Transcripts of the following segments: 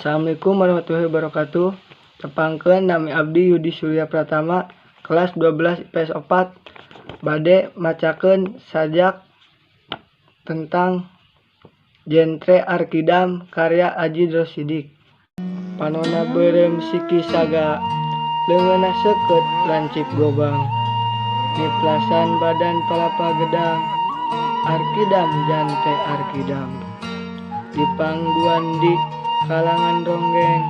Assalamualaikum warahmatullahi wabarakatuh. Tepangkeun, nami abdi Yudi Surya Pratama, kelas 12 IPS 4, bade macakeun sajak tentang Jentre Arkidam karya Ajid Rosidik. Panona beureum siki saga, leungeunna seukeut lancip gobang, niplasan badan palapa gedang. Arkidam, jante Arkidam, dipangduan di kalangan ronggeng,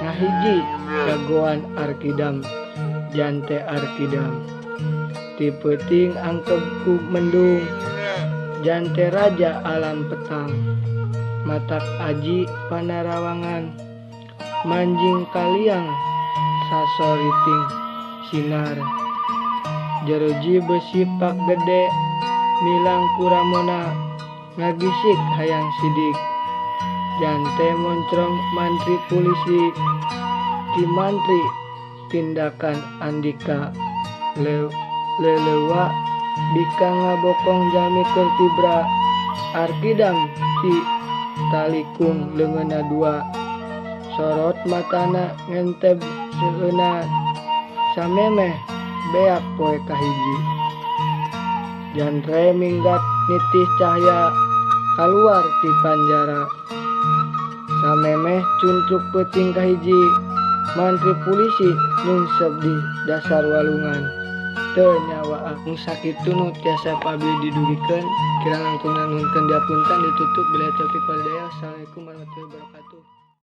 ngahiji jagoan. Arkidam, jante Arkidam, ti peuting angkeb ku mendung, jante raja alam petang. Matak aji panarawangan manjing kaliang sasoriting sinar. Jeruji besi pak gede milang kuramona ngagisik hayang sidik. Jante moncrong mantri pulisi, Ki Mantri tindakan Andika. Lelewa bika ngabokong jalmi keur tibra. Arkidam ti talikung leungeunna dua, sorot matana ngenteb seueuna samemeh beak poe kahiji. Jantre minggat nitih cahya kaluar ti panjara. Samemeh cuntruk peuting kahiji, mantri pulisi nyungsep di dasar walungan, teu nyawaah. Sakitu nu tiasa ku abdi didugikeun, kirang langkungna nuhunkeun dihapunten. Ditutup, billahi taufiq wal hidayah. Wassalamualaikum warahmatullahi wabarakatuh.